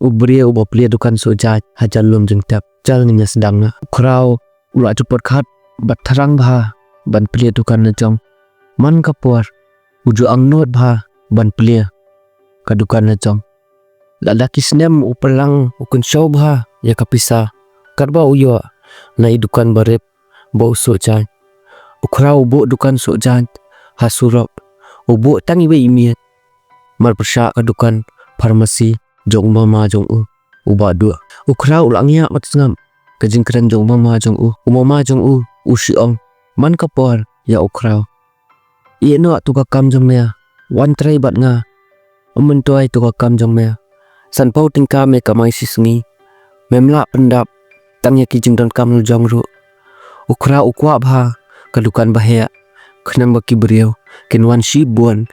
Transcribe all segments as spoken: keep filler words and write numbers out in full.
u briew uba plie dukan soh jaiñ ha jalum jingtep. Jal ngin ïa sdang na. U Khraw u la ju pyrkhat bad thrang bha ban plie dukan la jong. Man ka por u ju angnud bha ban plie ka dukan la jong. Lada ki snem u pyrlang u kynshew bha ïa ka pisa katba u ïoh na i dukan barit ba u soh jaiñ. U Khraw u buh dukan soh jaiñ ha surok. U buh tang iwei i miej. Mar pyrshah ka dukan pharmacy jong u mama jong u, u Bah Duh. U Khraw u la ngiah bad sngap ka jingkren jong u mama jong u. U mama jong u u shu ong man ka por ïa u Khraw, ïeh noh tu ka kam jong me, wan trei bad nga. Ym myntoi tu ka kam jong me. Sanphew tyngka me kamai shi sngi. Mem lah pyndap tang ïa ki jingdonkam la jong ruh. U Khraw u kwah bha ka dukan ba heh, khnang ba ki briew kin wan shibun.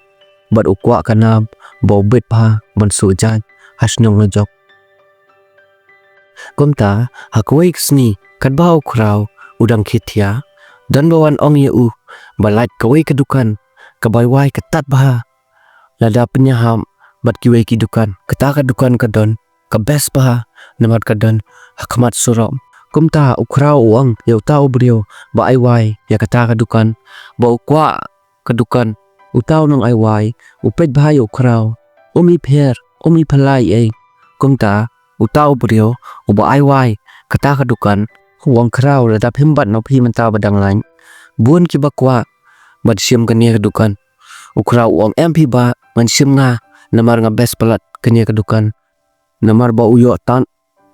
Bad u kwah ka nam ba u bit bha ban soh jaiñ ha shnong la jong. Kumta ha kawei ka sngi katba u Khraw u dang khie thiah, don ba wan ong ïa u ba lait kawei ka dukan ka bai wai ka tat bha. Lada pynïahap bad kiwei ki dukan, kata ka dukan ka don ka best bha namar ka don ha khmat surok. Kumta u Khraw u ong ïa uta u briew ba ai wai ïa kata ka dukan ba u kwah ka dukan. Uta u nong ai wai u peit bha ïa u Khraw, um i pher, um i phylla ei. Kumta uta u briew uba ai wai kata ka dukan u ong, Khraw, lada phim bat noh phi mynta ba dang lait, bun kiba kwah ban shim kane ka dukan. U Khraw u ong, em phi bah, ngan shim nga namar nga best palat kane ka dukan. Namar ba u ïoh tad,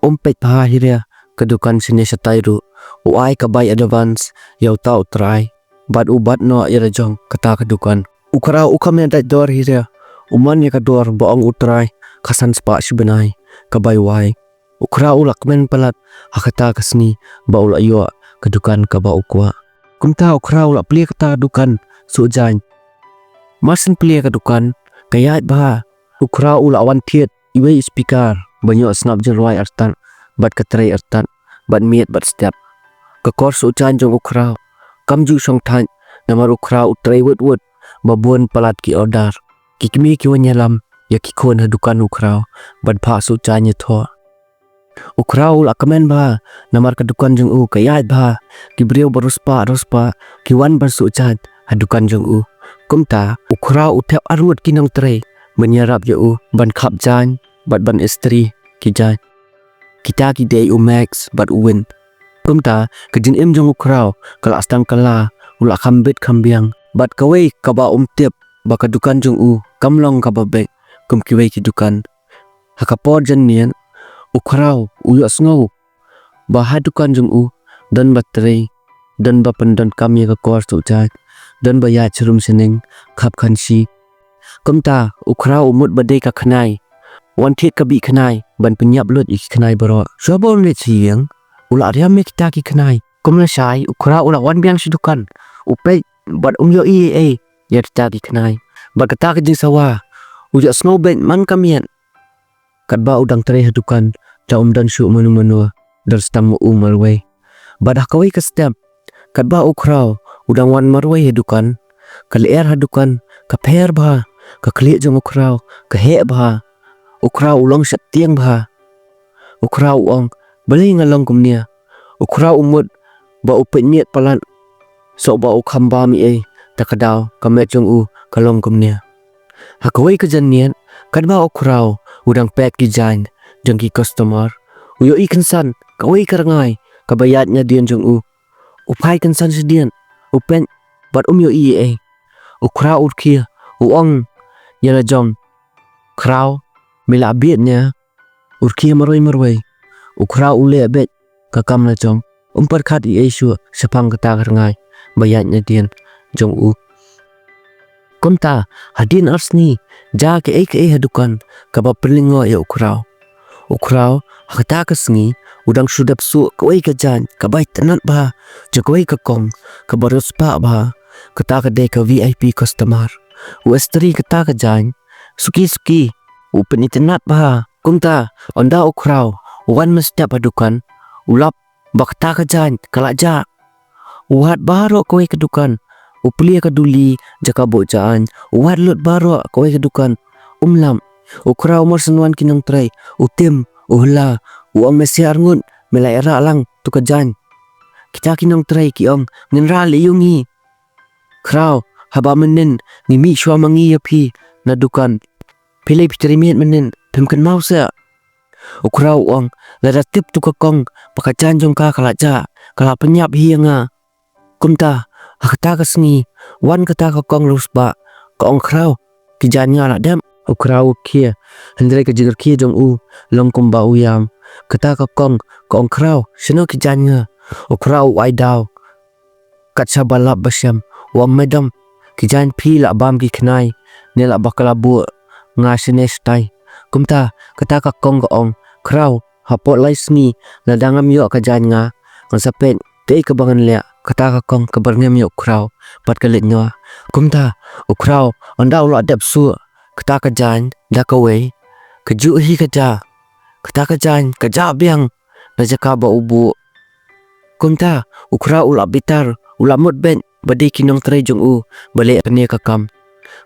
um peit bha hi re ka dukan shane shatai ruh. U ai ka bai advance ïa uta u trai bad u bat noh ïa la jong kata ka dukan. U Khraw u kmen dait dor hi re, u man ïa ka dor ba ong u trai ka san spah shi bnai ka bai wai. U Khraw u la kmen palat ha kata ka sngi ba u la ïoh ka dukan kaba u kwah. Kumta u Khraw u la plie kata ka dukan soh jaiñ. Mar shen plie ka dukan ka ïaid bha. U Khraw u la wan thied iwei i speaker ban ïoh sngap jingrwai artat bad ka trei artat bad miet bad step. Ka kor soh jaiñ jong u Khraw kam ju shong thait namar u Khraw u trei wut wut ba bun palat ki order. Ki kmie ki wan ïalam ïa ki khun ha dukan u Khraw bad phah soh jaiñ ïathoh. U Khraw u la kmen bha namar ka dukan jong u ka ïaid bha. Ki briew ba riewspah riewspah ki wan ban soh jaiñ ha dukan jong u. Kumta u Khraw u thep arngut ki nongtrei ban ïarap ïa u ban khap jaiñ bad ban istri ki jaiñ. Kita ki dei u Max bad u Win. Kumta ka jingim jong u Khraw ka la sdang kylla, u la kham bit kham biang. Bad kawei kaba um tip ba ka dukan jong u kam long kaba beit kum kiwei ki dukan. Ha ka por janmiet u Khraw u ïohsngew ba ha dukan jong u don ba trei, don ba pyndonkam ïa ka kor soh jaiñ, don ba ïaid sharum shaneng khap khanshi. Kumta u Khraw u mut ba dei ka khnai, wan thied ka bih khnai ban pynïap lut ïa ki khnai baroh. Shuwa ba un leit sha ïing u la riam ïa kita ki khnai. Kumno shai u Khraw u la wan biang sha dukan, u peit bad um ïohi ei ei ïa kita ki khnai. Bad kata ka jingsawa u ïohsngew beit man ka miet. Katba u dang trei ha dukan, te um don shuh mano mano, don stam ma u marwei. Bad ha kawei ka step katba u Khraw u dang wan marwei ha dukan, ka lyer ha dukan ka pher bha. Ka khlieh jong u Khraw ka heh bha. U Khraw u long sheptieng bha. U Khraw u ong, balei nga long kumne? U Khraw u mut ba u peit miet palat, soh ba u kham bam ei ei. Ta ka daw ka met jong u ka long kumne. Ha kawei ka janmiet katba u Khraw u dang pet ki jaiñ jong ki customer, u ïohi kynsan kawei ka rngai kaba ïaid nadien jong u. U phai kynsan shadien, u peit bad um ïohi ei ei. U Khraw u rkhie, u ong ïa la jong, Khraw, me la bieit ne? U rkhie marwei marwei. U Khraw u leh beit ka kam la jong, um pyrkhat ei ei shuh shaphang kata ka rngai ba ïaid nadien jong u. Kumta hadien ar sngi, jia kaei kaei ha dukan kaba pynlyngngoh ïa u Khraw. U Khraw ha kata ka sngi u dang shu dep suh kawei ka jaiñ kaba itynnad bha jong kawei ka kong kaba riewspah bha. Kata ka dei ka V I P customer. U istri kata ka jaiñ suki suki, u pynitynnad bha. Kumta ynda u Khraw u wan mynstep ha dukan, u lap ba kata ka jaiñ ka la jah. U wad baroh kawei ka dukan, u plie ka duli jaka buh jaiñ, u wad lut baroh kawei ka dukan, um lap. U Khraw u mar shen wan ki nongtrei, u tim, u hla, u ong, me sha arngut, me la ïarah lang tu ka jaiñ. Kita ki nongtrei ki ong, ngin rah leh ïa u ngi. Khraw, haba mynnin ngi mih shuwa ma ngi ïa phi na dukan, phi leh phi trei miet mynnin, phim kynmaw seh. U Khraw u ong, lada tip tu ka kong ba ka jaiñ jong ka ka la jah, ka la pynïap hi ïa nga. Kumta ha kata ka sngi wan kata ka kong riewspah, ka ong, Khraw, ki jaiñ nga la dep. U Khraw u khie, hynrei ka jingrkhie jong u long kumba u ïam. Kata ka kong ka ong, Khraw, shano ki jaiñ nga? U Khraw u ai daw kat shaba lap ba shem, u ong, madam, ki jaiñ phi la bam ki khnai, ne la bakla buh nga shane shatai. Kumta kata ka kong ka ong, Khraw, hapoh lai sngi lada ngam ïoh ka jaiñ nga, ngan sa peit kaei kaba ngan leh. Kata ka kong ka byrngem ïa u Khraw bad ka leit noh. Kumta u Khraw ynda u la dep shuh kata ka jaiñ da kawei, kajuh hi ka jah. Kata ka jaiñ ka jah biang na jaka ba u buh. Kumta u Khraw u la bitar, u la mut beit ba dei ki nongtrei jong u ba leh kane ka kam.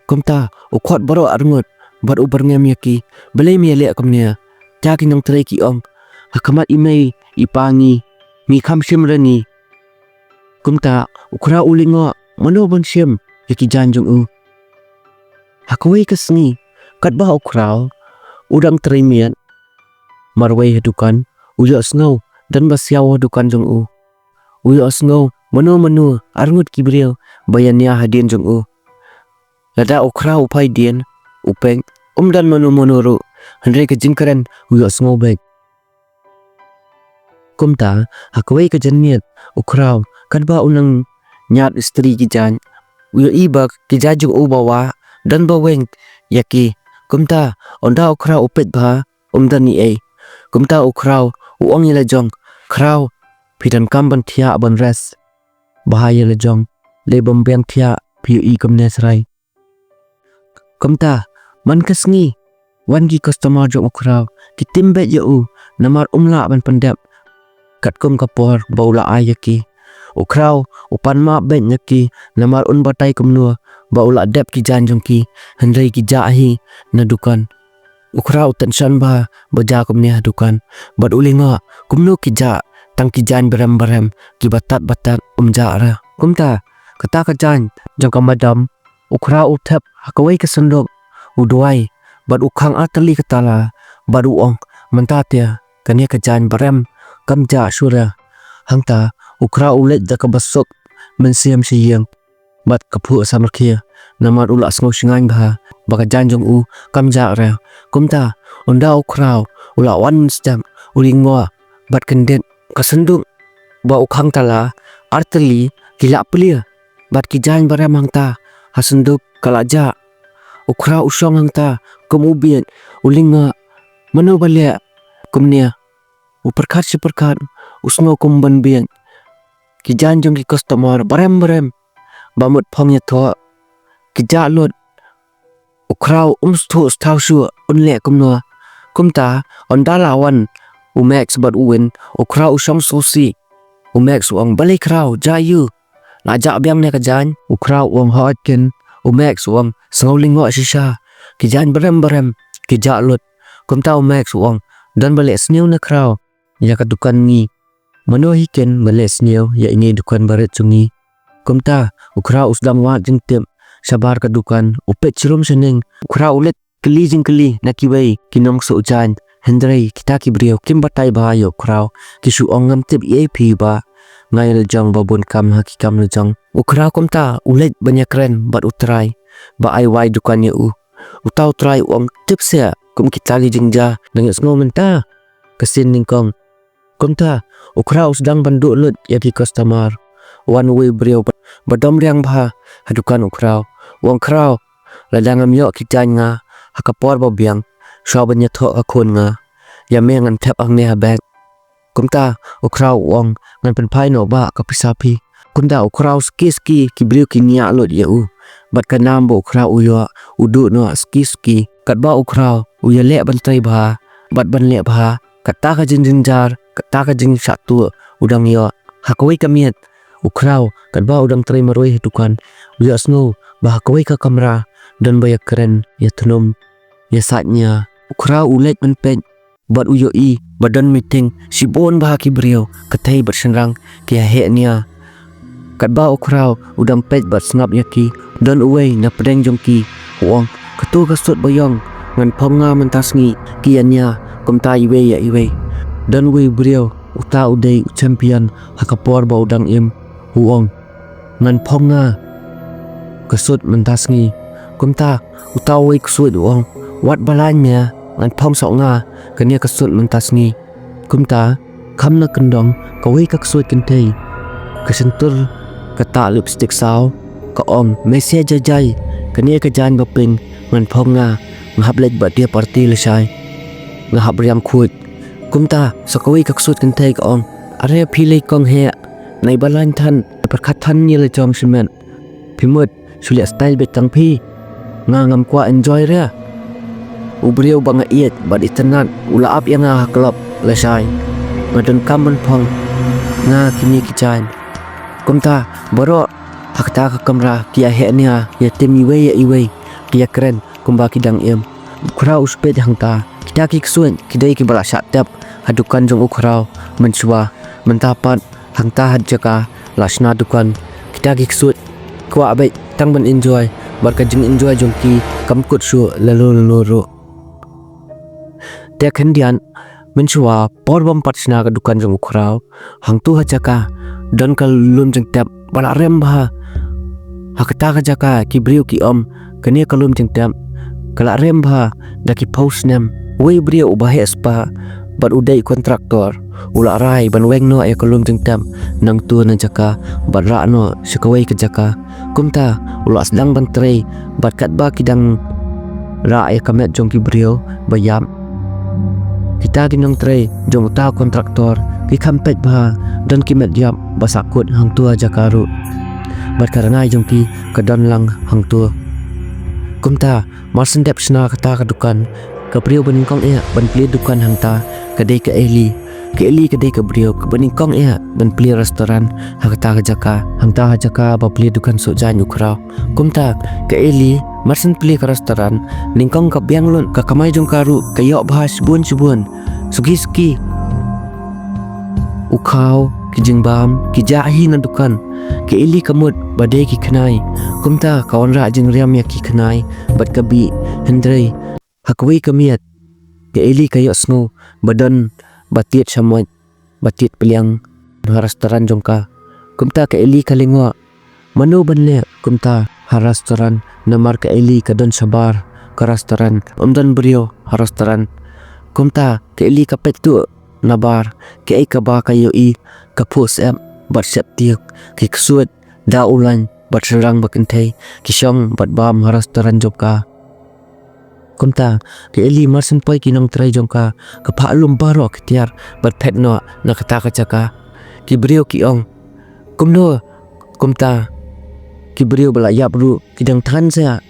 Kumta u khot baroh arngut bad u byrngem ïa ki, balei me ïaleh kumne? Kita ki nongtrei ki ong, ha khmat i mei i pa ngi, ngi kham shim re ngi. Kumta u Khraw u lyngngoh, mano ban shim ïa ki jaiñ jong u? Ha kawei ka sngi katba u Khraw u dang trei miet marwei ha dukan, u ïohsngew don ba siaw ha dukan jong u. U ïohsngew mano mano arngut ki briew ba ïania hadien jong u. Lada u Khraw u phai dien, u peit, um don mano mano ruh, hynrei ka jingkren u ïohsngew beit. Kumta ha kawei ka janmiet u Khraw katba u nang ñiad istri ki jaiñ, u ïohi ba ki jaiñ jong u ba wah don ba weng ïa ki. Kumta ynda u Khraw u peit bha, um don ei ei. Kumta u Khraw u ong ïa la jong, Khraw, phi donkam ban thiah ban rest bha ïa la jong, lei bym biang thiah phi ïohi kumne trai. Kumta man ka sngi wan ki customer jong u Khraw, ki tim beit ïa u namar um lah ban pyndep katkum ka por ba u la ai ïa ki. U Khraw u pan map beit ïa ki namar un batai kumno ba u la dep ki jaiñ jong ki, hynrei ki jah hi na dukan. U Khraw u tension bha ba jah kumne ha dukan bad u lyngngoh kumno ki jah tang ki jaiñ barem barem kiba tad ba tad um jah re. Kumta kata ka jaiñ jong ka madam u Khraw u thep ha kawei ka synduk, u duwai bad u khang artylli ka tala bad u ong, mynta te kane ka jaiñ barem kam jah shuh re. Hangta u Khraw u leit da kaba suk mynsiem sha ïing bad ka phuh samrkhie namar u la sngew shngaiñ bha ba ka jaiñ jong u kam jah re. Kumta ynda u Khraw u la wan mynstep, u lyngngoh bad kyndit ka synduk ba u khang tala artylli ki la plie bad ki jaiñ barem hangta ha synduk ka la jah. U Khraw u shong hangta kum u bieit, u lyngngoh, mano ba leh kumne? U pyrkhat shi pyrkhat, u sngew kum ban bieit. Ki jaiñ jong ki customer barem barem ba mut phong ïathoh ki jah lut. U Khraw um sngewthuh sngewthaw shuh un leh kumno. Kumta ynda la wan u Max bad u Win, u Khraw u shong sngewsih. U Max u ong, balei Khraw, jah ïa u, la jah biang ne ka jaiñ? U Khraw u ong, hooid keiñ. U Max u ong, sngew lyngngoh shisha, ki jaiñ barem barem ki jah lut. Kumta u Max u ong, don ba leh sniew ne Khraw ïa ka dukan ngi? Mano hi keiñ ba leh sniew ïa ine i dukan barit jong ngi? Kumta u Khraw u sdang wad jingtip shabar ka dukan, u peit shirum shaneng. U Khraw u leit kylli jingkylli na kiwei ki nongsuh jaiñ, hynrei kita ki briew kim batai bha ïa u Khraw. Ki shu ong, ngam tip ei ei phi bah, nga ïa la jong ba bun kam ha ki kam la jong. U Khraw kumta u leit ban ïakren bad u trai ba ai wai dukan ïa u. Uta u trai u ong, tip seh kum kita ki jingjia, dang ïohsngew mynta ka sien nyngkong. Kumta u Khraw u sdang ban duh lut ïa ki customer. Wan uwei u briew ba, ba dom riang bha ha dukan u Khraw. U ong, Khraw, lada ngam ïoh ki jaiñ nga ha ka por ba biang, shuwa ban ïathoh ka khun nga ïa me ngan thep hangne ha bag. Kumta u Khraw u ong, ngan pynphai noh bah ka pisa phi. Kumta u Khraw, suki suki ki briew ki ñiah lut ïa u. Bad ka nam ba u Khraw u ïoh, u duh noh suki suki. Katba u Khraw u ïaleh ban trei bha bad ban leh bha kata ka jingjynjar, kata ka jingshah tuh u dang ïoh. Ha kawei ka miet u Khraw katba u dang trei marwei ha dukan, u ïohsngew ba ha kawei ka kamra don ba ïakren ïathnum. ïa sait nia. U Khraw u leit ban peit bad u ïohi ba don meeting shibun bha ki briew, kynthei bad shynrang ki ïa heh nia. Katba u Khraw u dang peit bad sngap ïa ki, don uwei na pdeng jong ki u ong, "Kato ka sut ba ïong, ngan phong nga mynta sngi, ki ïa nia kumta iwei ïa iwei." Don uwei u briew, uta u dei u champion ha ka por ba u dang im, u ong, "Ngan phong nga ka sut mynta sngi." Kumta uta uwei u ksuid u ong, "Wat balai me, ngan phong soh nga kane ka sut mynta sngi." Kumta kham na kyndong, kawei ka ksuid kynthei, ka shyntur ka tah lipstick saw, ka ong, "Me se jai jai, kane ka jaiñ ba pink ngan phong nga, nga hap leit birthday party lashai, nga hap riam khuid." Kumta sa kawei ka ksuid kynthei ka ong, "Are phi lei kong heh, nai balai than, pyrkhat than nia la jong shimet. Phi mut shu leh style beit tang phi, nga ngam kwah enjoy re." U briew ba nga ïeit bad itynnad u la ap ïa nga ha club lashai, nga donkam ban phong nga kine ki jaiñ. Kumta baroh ha kata ka kamra ki ïa heh nia, ïa tim iwei ïa iwei, ki ïa kren kumba ki dang im. U Khraw u spet hangta. Kita ki ksuid ki dei kiba la shah tep ha dukan jong u Khraw mynshuwa. Mynta pat hangta ha jaka la shna dukan, kita ki ksuid kwah beit tang ban enjoy, bad ka jing enjoy jong ki kam kut shuh lalo lalo ruh. Te khyndiat mynshuwa, por bym pat shna ka dukan jong u Khraw, hangtu ha jaka don ka lum jingtep ba la rem bha. Ha kata ka jaka ki briew ki ong, kane ka lum jingtep ka la rem bha da ki phew snem. Uwei u briew uba heh spah bad u dei kontraktor, u la rai ban weng noh ïa ka lum jingtep nangtu na jaka bad rah noh sha kawei ka jaka. Kumta u la sdang ban trei bad katba ki dang rah ïa ka met jong ki briew ba ïap, kita ki nongtrei jong uta u kontraktor ki kham peit bha, don ki met ïap ba sahkut hangtu ha jaka ruh bad ka rngai jong ki ka don lang hangtu. Kumta mar shen dep shna kata ka dukan, ka briew ba nyngkong eh ban plie dukan hangta ka dei ka Eli. Ka Eli ka dei ka briew kaba nyngkong eh ban plie restaurant ha kata ka jaka, hangta ha jaka ba plie dukan soh jaiñ u Khraw. Kumta ka Eli mar shen plie ka restaurant, nyngkong ka biang lut, ka kamai jong ka ruh ka ïoh bha shibun shibun. Suki suki u khaw, ki jingbam ki jah hi na dukan. Ka Eli ka mut ba dei ki khnai, kumta ka wanrah jingriam ïa ki khnai bad ka bih. Hynrei ha kawei ka miet ka Eli ka ïohsngew ba don ba tied shamoit, ba tied pliang ha restaurant jong ka. Kumta ka Eli ka lyngngoh mano ban leh kumta ha restaurant, namar ka Eli ka don shabar ka restaurant, ym don briew ha restaurant. Kumta ka Eli ka peit tuh nabar, kaei kaba ka ïohi, ka phuh syep bad syep tiek, ki ksuid da u lain bad shynrang ba kynthei ki shong bad bam ha restaurant jong ka. Kumta ka Eli mar shen poi ki nongtrei jong ka, ka phah lum baroh ki tiar bad phet noh na kata ka jaka. Ki briew ki ong, kumno? Kumta ki briew ba la ïap ruh ki dang than sha.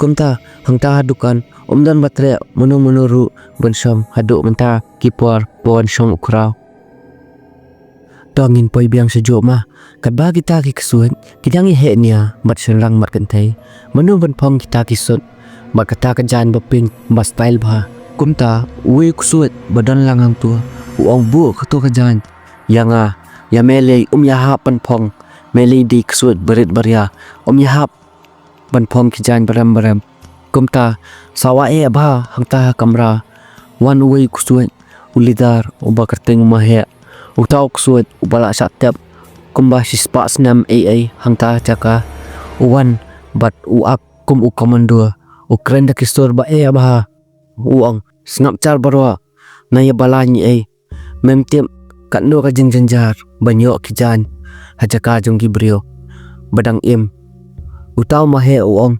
Kumta hangta ha dukan ym don ba treh mano mano ruh ban shong haduh mynta ki por ba wan shong u Khraw. To ngin poi biang sha juh ma. Katba kita ki ksuid ki dang ïa heh nia bad shynrang bad kynthei mano ban phong kita ki sut bad kata ka jaiñ ba pink ba style bha. Kumta uwei u ksuid ba don lang hangtu u ong, buh kato ka jaiñ ïa nga, ïa me lei ym ïahap ban phong, me lei dei ksuid barit baria, ym ïahap ban phong ki jaiñ barem barem. Kumta sa wah eh bha hangta ha kamra, wan uwei u ksuid u leader uba kyrteng u Maheh, uta u ksuid uba la shah tep kumba shispah snem ei ei hangta ha jaka. U wan bad u ak kum u commando, u kren da ki sur ba eh bha. U ong, sngap jar baroh, na ïa balai ei ei. Mem tip katno ka jingjynjar ban ïoh ki jaiñ ha jaka jong ki briew ba dang im. Uta u Maheh u ong,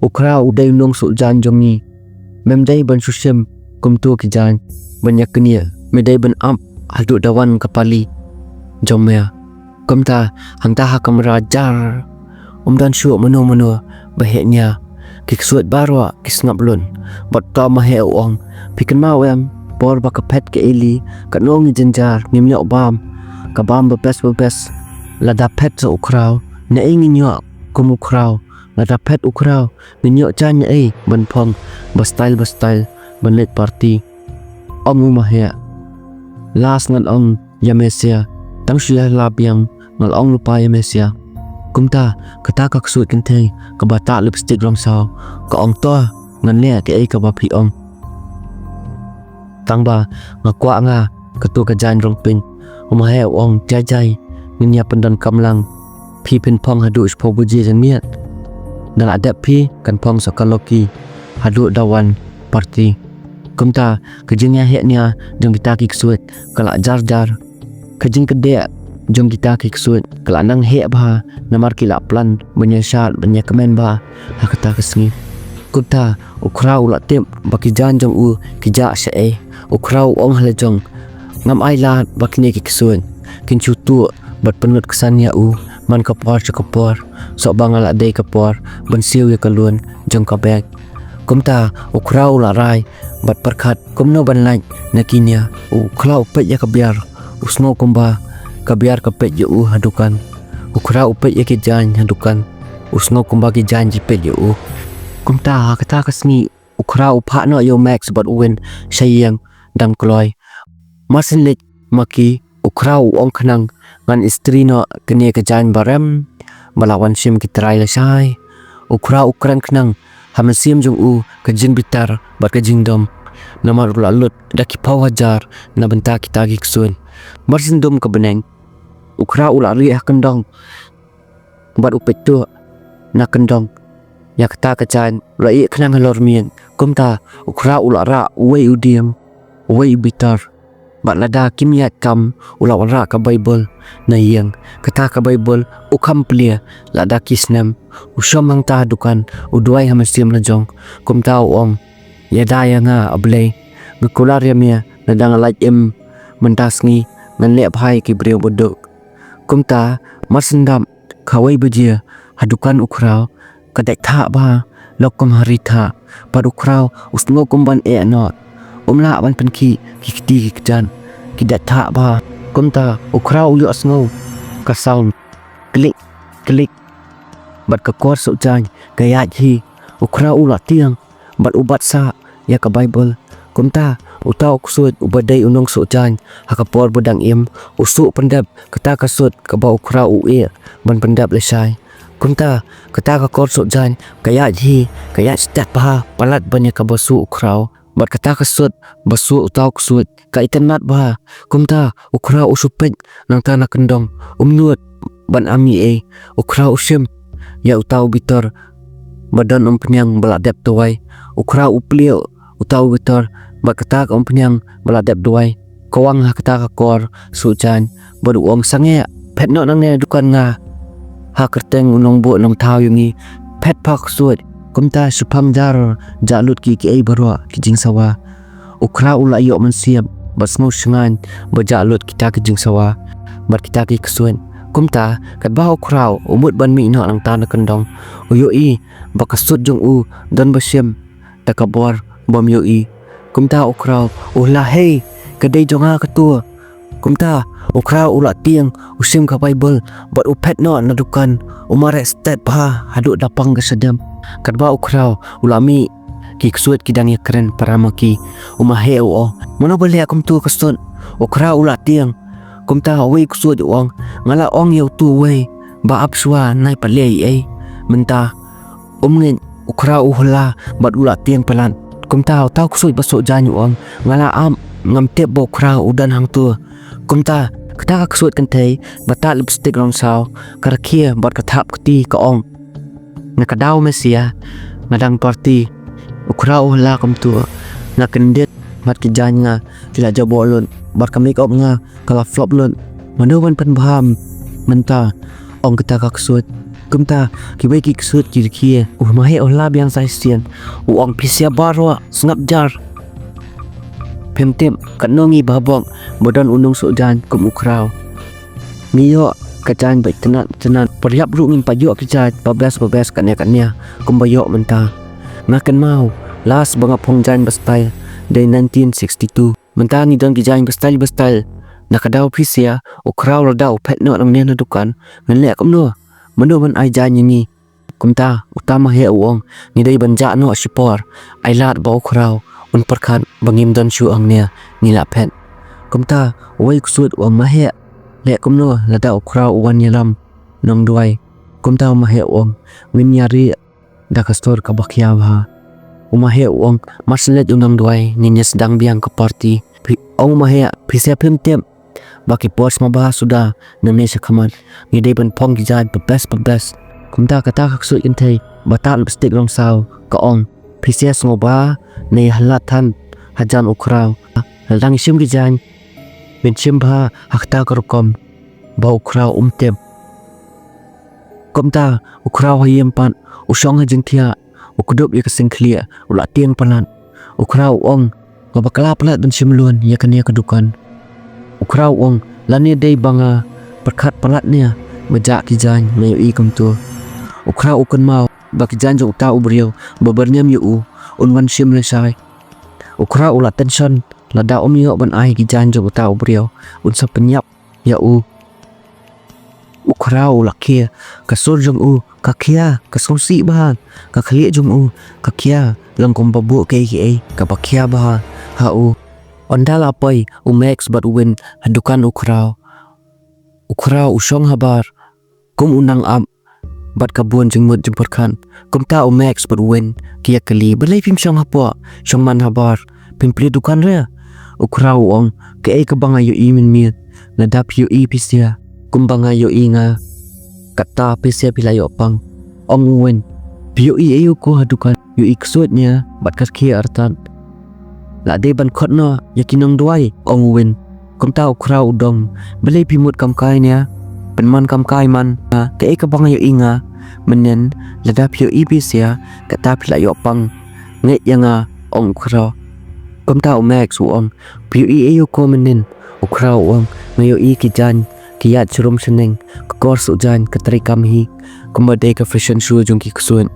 u Khraw u dei u nongsuh jaiñ jong ngi. Mem dei ban shu shim kumto ki jaiñ ban ïa knieh, me dei ban ap haduh da wan ka pali jong me. Kumta hangta ha kamra jar, ym don shuh mano mano ba heh nia. Ki ksuid baroh ki sngap lut bad uta u Maheh u ong, phi kynmaw em, por ba ka phet ka Eli katno ngi jynjar, ngim ïoh bam, ka bam ba best ba best. Lada phet sa u Khraw, naei ngin ïoh kum u Khraw? Lada phet u Khraw, ngin ïoh jaiñ ei ban phong ba style ba style ban leit party. Ong u Maheh. Last ngan ong ïa me sia, tang shu ïa la biang, ngan ong lypa ïa me sia. Kumta, kata ka ksuid kynthei kaba tah lipstick rong saw ka ong, to, ngan leh kaei kaba phi ong. Tang ba nga kwah nga kato ka jaiñ rong pink. U Maheh u ong, jai jai, ngin ïa pyndonkam lang. Phi phin phong haduh shiphew baje janmiet. Da lah dep phi kan phong sa ka Lucky haduh da wan party. Kumta ka jingïaheh nia jong kita ki ksuid ka la jar jar. Ka jingkdeh jong kita ki ksuid ka la nang heh bha namar ki la plan ban ïa shad ban ïa kmen bha ha kata ka sngi. Kumta u Khraw u la tip ba ki jaiñ jong u ki jah shaei. U Khraw u ong ha la jong, ngam ai lad ba kine ki ksuid kin shu tuh bad pynlut ksan ïa u man ka por sha ka por, shuh ba nga la dei ka por ban siew ïa ka loan jong ka bank. Kumta u Khraw u la rai bad pyrkhat kumno ban lait na kine. U Khraw u peit ïa ka biar, u sngew kumba ka biar ka peit ïa u ha dukan. U Khraw u peit ïa ki jaiñ ha dukan, u sngew kumba ki jaiñ ki peit ïa u. Kumta ha kata ka sngi u Khraw u phah noh ïa u Max bad u Win sha ïing dang kloi. Mar shen leit ma ki, u Khraw u ong khnang, ngan istri noh kine ki jaiñ ba rem ba la wan shim ki trai lashai. U Khraw u kren khnang ha mynsiem jong u ka jingbitar bad ka jingdom namar u la lut da ki phew hajar na bynta kita ki ksuid. Mar shen dum ka bneng, u Khraw u la rieh ha kyndong bad u peit tuh na kyndong ïa kata ka jaiñ, u la ïeh khnang halor miet. Kumta u Khraw u la rah uwei u dieng, uwei u bitar. Bad lada kim ïaid kam, u la wanrah ka Baibl na ïing. Kata ka Baibl u kham plie lada ki snem. U shong hangta ha dukan, u duwai ha mynsiem la jong. Kumta u ong, ïada ïa nga A Blei, nga kular ïa me, lada nga lait im mynta sngi, ngan leh bha ïa ki briew ba duk. Kumta mar shen dap kawei baje, ha dukan u Khraw ka dait thah bha, lok kum ha ri thah. Bad u Khraw u sngew kum ban eh noh, um lah ban pynkhih ki kti ki kjat, ki dait thah bha. Kumta u Khraw u ïohsngew ka sound klik klik bad ka kor suh jaiñ ka ïaid hi. U Khraw u la tieng bad u bat sah ïa ka Baibl. Kumta uta u ksuid uba dei u nongsuh jaiñ ha ka por ba dang im, u suh pyndep kata ka sut kaba u Khraw u ïeh ban pyndep lashai. Kumta kata ka kor suh jaiñ ka ïaid hi, ka ïaid stet bha palat ban ïa kaba suh u Khraw. Bad kata ka sut ba suh uta u ksuid ka itynnad bha. Kumta u Khraw u shu peit nangta na kyndong, um nud ban ai ei ei. U Khraw u shim ïa uta u bitar ba don umphniang ba la dep duwai. U Khraw u plie uta u bitar bad kata ka umphniang ba la dep duwai ka wang ha kata ka kor suh jaiñ. Bad u ong, sangeh, phet noh nangne na dukan, nga ha kyrteng u nongbuh nongthaw ïa ngi, phet pha ksuid. Kumta shaphang jar jah lut ki kiei baroh ki jingsawa. U Khraw u la ïoh mynsiem bad sngew shngaiñ ba jah lut kita ki jingsawa bad kita ki ksuid. Kumta katba u Khraw u mut ban mih noh nangta na kyndong, u ïohi ba ka sut jong u don ba shim da ka bor bym ïohi. Kumta u Khraw u la, hei, ka dei jong nga kato. Kumta u Khraw u la tieng, u shim ka Baibl bad u phet noh na dukan. U mareh stet bha haduh da pang ka shadem. Katba u Khraw u la mih, ki ksuid ki dang ïakren para ma ki. U Maheh u ong, mano ba leh kumto ka sut? U Khraw u la tieng. Kumta uwei u ksuid u ong, nga la ong ïa uto uwei ba ap shuwa, nai pat leh ei ei mynta. Um ngeit, u Khraw u hla bad u la tieng palat. Kumta uta u ksuid ba suh jaiñ u ong, nga la ap, ngam tip ba u Khraw u don hangto. Kumta kata ka ksuid kynthei ba tah lipstick rong saw ka rkhie bad ka thap kti, ka ong, na ka daw me sia, nga dang party. U Khraw u hla kumto, nga kyndit bad ki jaiñ nga ki la jaboh lut bad ka makeup nga ka la flop lut. Mano ban pynbha mynta, ong kata ka ksuid. Kumta kiwei ki ksuid ki rkhie. U Maheh u hla biang sa shisien, u ong, phi sia baroh, sngap jar. Phim tip katno ngi bha bok ba don u nongsuh jaiñ kum u Khraw. Ngi ïoh ka jaiñ ba itynnad itynnad, pyrshah ruh ngim pat ïoh ki jaiñ ba best ba best kane kane kumba ïoh mynta. Nga kynmaw last ba nga phong jaiñ ba style dei nineteen sixty-two. Mynta ngi don ki jaiñ ba style ba style. Na ka daw phi sia, u Khraw lada u phet noh nangne na dukan, ngan leh kumno? Mano ban ai jaiñ ïa ngi? Kumta uta u maheh u ong, ngi dei ban jah noh shipor. Ai lad ba u Khraw un pyrkhat ba ngim don shuh hangne, ngi lah phet. Kumta uwei u ksuid u ong, maheh, leh kumno lada u Khraw u wan ïalam nongduwai? Kumta u maheh u ong, ngin ïa rieh da ka sur kaba khia bha. U maheh u ong, mar shen leit u nongduwai ngin ïa sdang biang ka party. Phi, ong u maheh, phi sngewthuh tip ba ki por sngewbha suda nangne sha khmat, ngi dei ban phong ki jaiñ ba best ba best. Kumta kata ka ksuid kynthei ba tad lipstick rong saw ka ong, phi sngewbha ne ïa hala than hajan u Khraw. Lada ngi shim ki jaiñ, ngin shim bha ha kata ka rukom ba u Khraw um tip. Kumta u Khraw ha ïing pat, u shong ha jingthiah, u kdup ïa ka sing khlieh, u la tieng palat. U Khraw u ong, nga bakla palat ban shim loan ïa kane ka dukan. U Khraw u ong, lane dei ba nga pyrkhat palat ne nga jah ki jaiñ, nga ïohi kumto. U Khraw u kynmaw ba ki jaiñ jong uta u briew ba byrngem ïa u, un wan shim lashai. U Khraw u la tension, lada um ïoh ban ai ki jaiñ jong uta u briew, un sa pynïap ïa u. U Khraw u la khia, ka sur jong u ka khia, ka sngewsih bha, ka khlieh jong u ka khia, long kumba buh kaei kaei kaba khia bha ha u. Ynda la poi u Max bad u Win ha dukan u Khraw, u Khraw u shong habar kum u nang ap bad ka bun jingmut jingpyrkhat. Kumta u Max bad u Win ki ïa kylli, balei phim shong hapoh, shong man habar, phim plie dukan re? U Khraw u ong, kaei kaba nga ïohi mynmiet, lada phi ïohi phi sngewthuh kumba nga ïohi nga, kata phi sngewthuh phi la ïoh pang. Ong u Win, phi ïohi aïu ko ha dukan? Ïohi ksuid ne bad ka rkhie artat. La dei ban khot noh ïa ki nongduwai, ong u Win. Kumta u Khraw u dong, balei phi mut kam kai ne? Pynman kam kai man, ha, kaei kaba nga ïohi nga mynnin, lada phi ïohi phi sngewthuh kata phi la ïoh pang. Ngeit ïa nga, ong u Khraw. Kumta u Max u ong, phi ïohi aïu ko mynnin? U Khraw u ong, nga ïohi ki jaiñ ki ïaid sharum shaneng, ka kor suh jaiñ ka treikam hi kumba dei ka fashion show jong ki ksuid.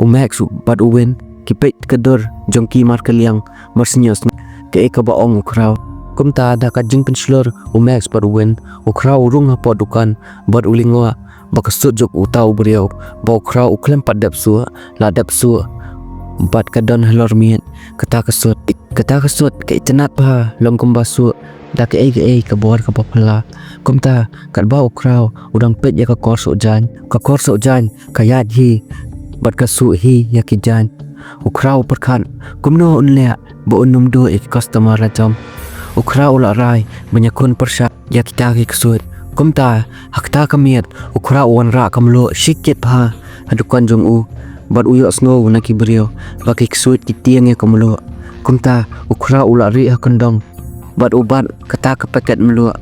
U Max u bad u Win ki peit ka dur jong ki markylliang, mar shu ïohsngew kaei kaba ong u Khraw. Kumta da ka jingpynshlur u Max bad u Win, u Khraw u rung hapoh dukan bad u lyngngoh ba ka suit jong uta u briew ba u Khraw u khlem pat dep suh, la dep suh bad ka don halor miet kata ka suit. Kata ka suit ka itynnad bha, long kumba suh da kaei kaei ka bor kaba phylla. Kumta katba u Khraw u dang peit ïa ka kor suh jaiñ, ka kor suh jaiñ ka ïaid hi bad ka suh hi ïa ki jaiñ. U Khraw u pyrkhat kumno un leh ba un ym duh ïa ki customer la jam. U Khraw u la rai ban ïakhun pyrshah ïa kita ki ksuid. Kumta ha kata ka miet u Khraw u wanrah ka mluh shikit bha ha dukan jong u bad u ïohsngew na ki briew ba ki ksuid ki tieng ïa ka mluh. Kumta u Khraw u la rieh ha kyndong bad u bat kata ka packet mluh.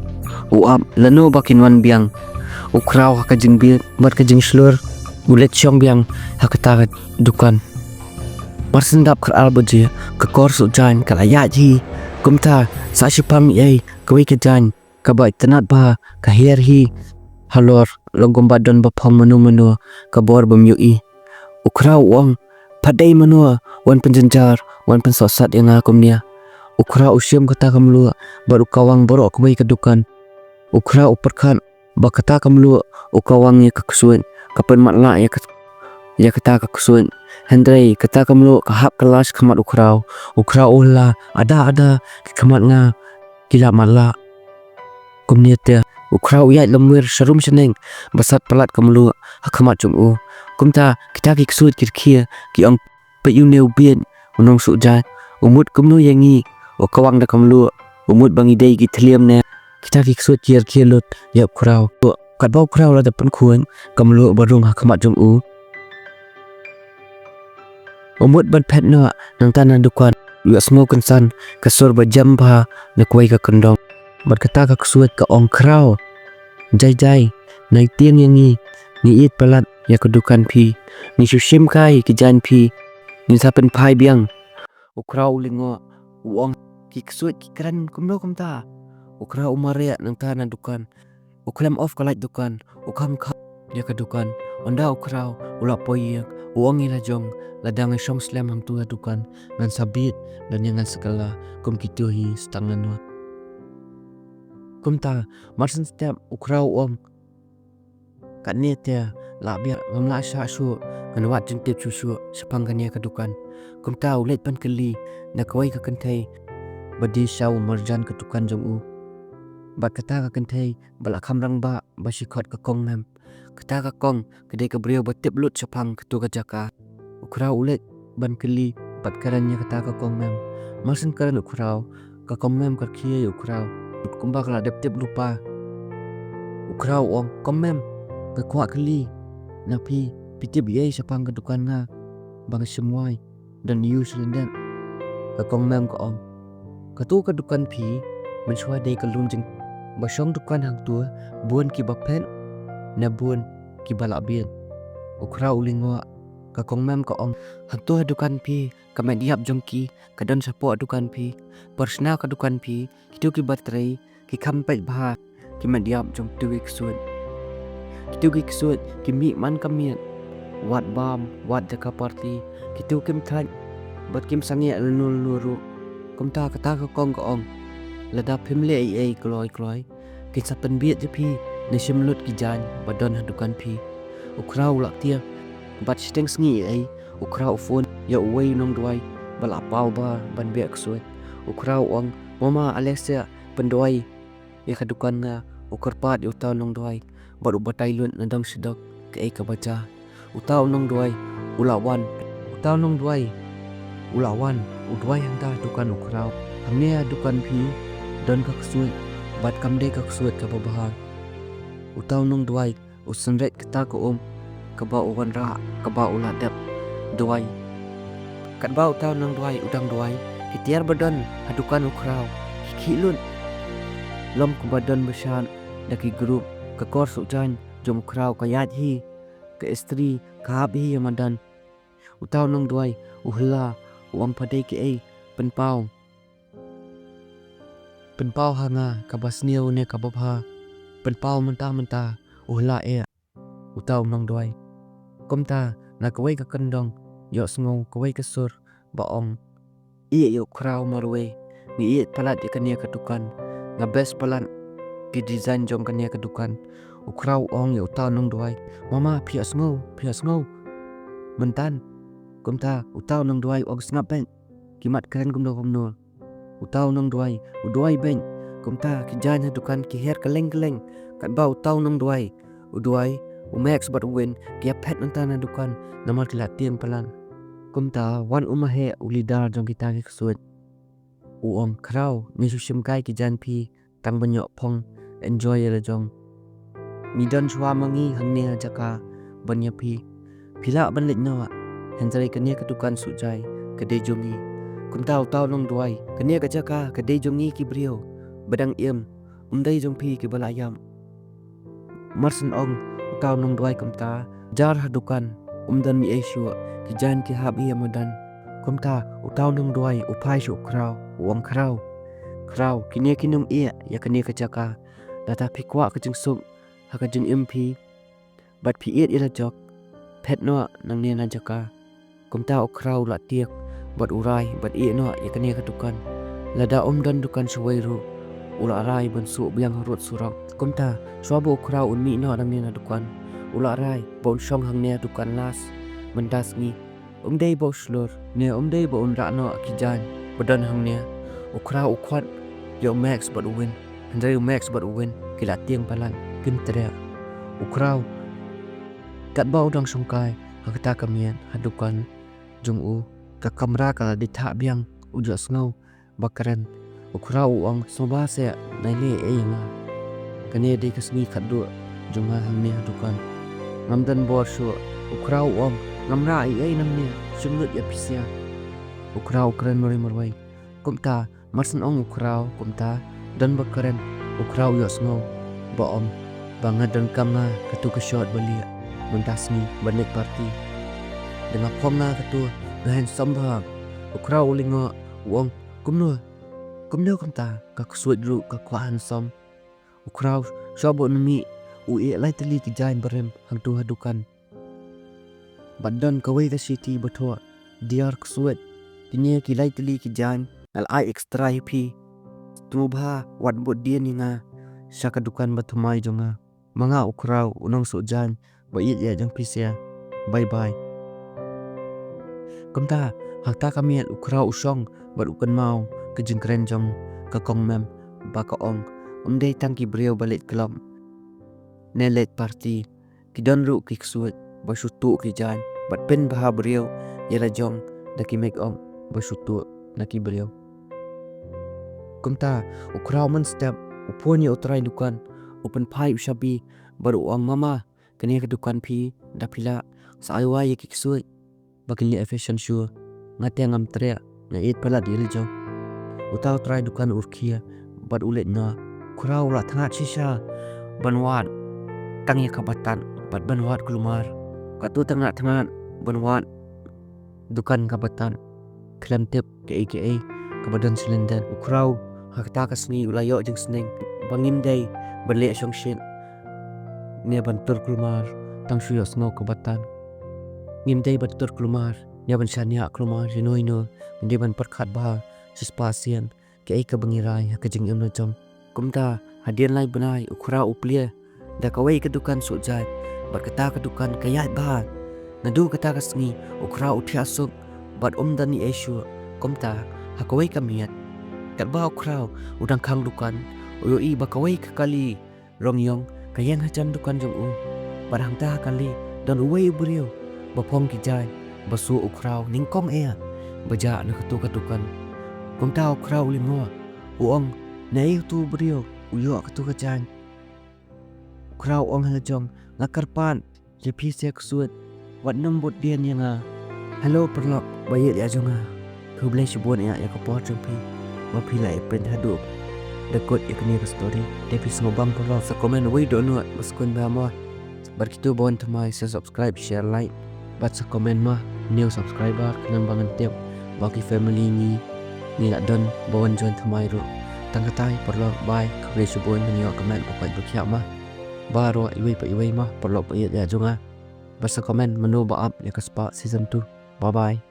U ap lano ba kin wan biang. U Khraw ha ka jingbit bad ka jingshlur u leit shong biang ha kata ka dukan. Mar shen dap khatar baje ka kor suh jaiñ ka la ïaid hi. Kumta sa shiphang ei kawei ka jaiñ kaba itynnad bha ka hiar hi halor, long kumba don ba phong mano mano ka bor bym ïohi. U Khraw u ong, pha dei mano wan pynjynjar, wan pynsohsat ïa nga kumne? U Khraw u shim kata ka mluh bad u kawang baroh kawei ka dukan. U Khraw u pyrkhat ba kata ka mluh u kawang ïa ka ksuid, ka pynmatlah ïa ka, ïa kata ka ksuid. Hynrei kata ka mluh ka hap ka lait khmat u Khraw. U Khraw u la, ada ada ki khmat nga ki la matlah. Kumne te u Khraw u ïaid lymwir sharum shaneng ba sat palat ka mluh ha khmat jong u. Kumta kita ki ksuid ki rkhie ki ong, peit une u bieit u nongsuh jaiñ, u mut kumno ïa ngi, u kawang da ka mluh, u mut ba ngi dei ki thliem ne? Kita ki ksuid ki rkhie lut ïa u Khraw. Katba u Khraw la dep pynkhuid ka mluh ba rung ha khmat jong u, u mut ban phet noh nangta na dukan, u ïohsngew kynsan ka sur ba jem bha na kawei ka kyndong. Bad kata ka ksuid ka ong, Khraw, jai jai, nai tieng ïa ngi, ngi ïeit palat ïa ka dukan phi, ngi shu shim kai ki jaiñ phi, ngin sa pynphai biang. U Khraw u lyngngoh, u ong, ki ksuid ki kren kumno kumta? U Khraw u mareh nangta na dukan. U khlem off ka light dukan, u kham kham ïa ka dukan. Ynda u Khraw u la poi ïing, u ong ïa la jong, lada ngan shong slem hangtu ha dukan, ngan sa bieit lane ngan sa kylla kum kito hi tang ngan wan. Kumta mar shen step u Khraw u ong, katne te lah biang, ngam lah shah shuh, ngan wad jingtip shuh shuh shaphang kane ka dukan. Kumta u leit ban kylli na kawei ka kynthei ba die sha u marjan ka dukan jong u. Bad kata ka kynthei ba la kham rangbah ba shi khot ka Kong Mem. Kata ka kong ka dei ka briew ba tip lut shaphang katu ka jaka. U Khraw u leit ban kylli bad kren ïa kata ka Kong Mem. Mar syn kren u Khraw, ka Kong Mem ka rkhie ïa u Khraw kumba ka la dep tip lypa. U Khraw u ong, "Kong Mem, nga kwah kylli na phi, phi tip ei shaphang ka dukan nga ba nga shim wai, don ïa u shyllangdep?" Ka Kong Mem ka ong, "Katu ka dukan phi mynshuwa dei ka lum jing, ba shong dukan hangtu bun kiba phet ne bun kiba lah biang." U Khraw u lyngngoh. Ka Kong Mem ka ong, "Hangtu ha dukan phi ka met ïap jong ki ka don shapoh dukan phi, por shna ka dukan phi, kitu kiba trei ki kham peit bha ki met ïap jong kitu ki ksuid. Kitu ki ksuid ki mih man ka miet, wad bam, wad da ka party, kitu kim thait bad kim sangeh lano lano ruh." Kumta kata ka kong ka ong, "Lada phim leh ei ei kloi kloi, kin sa pynbieit ïa phi ne shim lut ki jaiñ ba don ha dukan phi." U Khraw u la tieng. Bad shiteng sngi ei ei, u Khraw u phone ïa uwei u nongduwai ba la paw bha ban beh ksuid. U Khraw u ong, "Mama, ale seh, pynduwai ïa ka dukan nga." U kyrpad ïa uta u nongduwai bad u batai lut na dong shadok kaei kaba jia. Uta u nongduwai u la wan. Uta u nongduwai u la wan, u duwai hangta ha dukan u Khraw. "Hangne ha dukan phi don ka ksuid, bad kam dei ka ksuid kaba bha." Uta u nongduwai u synreit kata ka um kaba u wanrah, kaba u la dep duwai. Katba uta u nongduwai u dang duwai, ki tiar ba don ha dukan u Khraw ki khih lut. Lum kaba don ba shad da ki group, ka kor suh jaiñ jong u Khraw ka ïaid hi, ka istri ka hap hi ïa madan. Uta u nongduwai u hylla, u ong, "Pha dei kiei, pynpaw. Pynpaw ha nga kaba sniew ne kaba bha. Pynpaw mynta mynta." U hylla eh uta u nongduwai. Kumta na kawei ka kyndong ïohsngew kawei ka sur ba ong, "Ïeh ïa u Khraw marwei, nga ïeit palat ïa kane ka dukan, nga best palat ki design jong kane ka dukan." U Khraw u ong ïa uta u nongduwai, "Mama, phi ïohsngew, phi ïohsngew mynta?" Kumta uta u nongduwai u ong, "Sngap beit, ki mat kren kumno kumno." Uta u nongduwai u duwai beit. Kumta ki jaiñ ha dukan ki her kylleng kylleng. Katba uta u nongduwai u duwai, u Max bad u Win ki ïa phet mynta na dukan namar ki la tieng palat. Kumta wan u Maheh, u leader jong kita ki ksuid. U ong, "Khraw, ngi shu shim kai ki jaiñ phi tang ban ïoh phong, enjoy ïa la jong. Ngi don shuwa ma ngi hangne ha jaka ban ïa phi. Phi lah ban leit noh, hynrei kane ka dukan suh jai ka dei jong ngi." Kumta uta u nongduwai, "Kane ka jaka ka dei jong ngi ki briew ba dang im, ym dei jong phi kiba la ïap." Mar syn ong uta u nongduwai kumta, jar ha dukan, ym don ei ei shuh, ki jaiñ ki hap hi ïa madan. Kumta uta u nongduwai u phai sha u Khraw, u ong, "Khraw, Khraw, kine kin ym ïeh ïa kane ka jaka. Lada phi kwah ka jingsuk ha ka jingim phi bad phi ïeit ïa la jok, phet noh nangne na jaka." Kumta u Khraw u la tieng bad u rai bad ïeh noh ïa kane ka dukan. Lada ym don dukan shawei ruh, u la rai ban suh biang harud surok. Kumta shuwa ba u Khraw un mih noh nangne na dukan, u la rai ba un shong hangne ha dukan last mynta sngi. Ym dei ba u shlur ne ym dei ba un rah noh ki jaiñ ba don hangne. U Khraw u khot ïa u Max bad u Win, hynrei u Max bad u Win ki la tieng palat, kim treh. U Khraw, katba u dang shongkai ha kata ka miet ha dukan jong u, ka kamra ka la dei thah biang, u ïohsngew ba kren. U Khraw u ong, "Sngewbha seh, nai leh ei ei ïa nga. Kane dei ka sngi khatduh jong nga hangne ha dukan. Ngam don bor shuh." U Khraw u ong, "Ngam rah ei ei nangne, shim lut ïa phi sha." U Khraw u kren marwei marwei. Kumta mar syn ong u Khraw kumta, don ba kren, u Khraw u ïohsngew ba ong, "Ba nga donkam nga katu ka shot ba lieh mynta sngi ban leit party. Da nga phong nga katu, nga handsome bha." U Khraw u lyngngoh, u ong, "Kumno, kumno kumta, ka ksuid ruh ka kwah handsome?" U Khraw shuwa ba un mih, u ïeh lai tylli ki jaiñ barim hangtu ha dukan. Bad don kawei ka shithi ba thoh, "Dear ksuid, kine ki lai tylli ki jaiñ nga la ai extra ïa phi. Sngewbha wat bud dien ïa nga sha ka dukan ba thymmai jong nga. Ma nga u Khraw u nongsuh jaiñ ba ïeit ïa jong phi sha. Bye bye. Kumta, ha kata ka miet u Khraw u shong bad u kynmaw ka jingkren jong ka kong Mem ba ka ong, ym dei tang ki briew ba leit club ne leit party, ki don ruh ki ksuid ba shu tuh ki jaiñ bad pynbha briew ïa la jong da ki makeup ba shu tuh na ki briew. Kumta u Khraw mynstep u phone ïa u trai dukan, u pynphai u shabi bad u ong, mama, kane ka dukan phi, da phi lah sa ai wai ïa ki ksuid ba kin leh fashion show. Nga te ngam treh, nga ïeit palat ïa la jong. Uta u trai dukan u rkhie bad u leit noh. U Khraw u la thngat shisha ban wad tang ïa ka batan bad ban wad kulmar. Katto thngat thngat ban wad dukan ka batan, khlem tip kaei kaei kaba don sha lyndet. U Khraw ha kata ka sngi u la ïoh jingsneng ba ngim dei ban leh shongshit ne ban tur kulmar tang shu ïohsngew ka batan. Ngim dei ban tur kulmar ne ban shaniah kulmar ïano ïano, ngim dei ban pyrkhat bha shispah sien kaei kaba ngi rai ha ka jingim la jong. Kumta hadien lai bnai u Khraw u plie da kawei ka dukan suh jaiñ bad kata ka dukan ka ïaid bha. Naduh kata ka sngi u Khraw u thiah suk bad um don ei ei shuh. Kumta ha kawei ka miet katba u Khraw u dang khang dukan, u ïohi ba kawei ka kali rong ïong ka ïeng hajan dukan jong u. Bad hangta ha kali don uwei u briew ba phong ki jaiñ ba suh u Khraw nyngkong eh ba jah na katu ka dukan. Kumta u Khraw u lyngngoh, u ong, naei utu u briew u ïoh katu ka jaiñ? U Khraw u ong ha la jong, nga kyrpad ïa phi sha ksuid, wat nym bud dien ïa nga. Hello paralok ba ïeit ïa jong nga, khublei shibun ïa ka por jong phi ba phi la ïa peit haduh da kut ïa kane ka story. Te phi sngewbha paralok sa comment uwei dohnud ba sngewbha mo. Bad kito ba wan thymmai sa subscribe, share, like bad sa comment mo. New subscriber khnang ba ngan tip ba ki family ngi ngi la don ba wan join thymmai ruh. Tang katai paralok, bye, khublei shibun. Ngan ïoh comment ba koit ba khiah mo. Baroh iwei pa iwei mo paralok ba ïeit ïa jong nga. Bad sa comment mano ba ap ïa ka spah season two. Bye bye.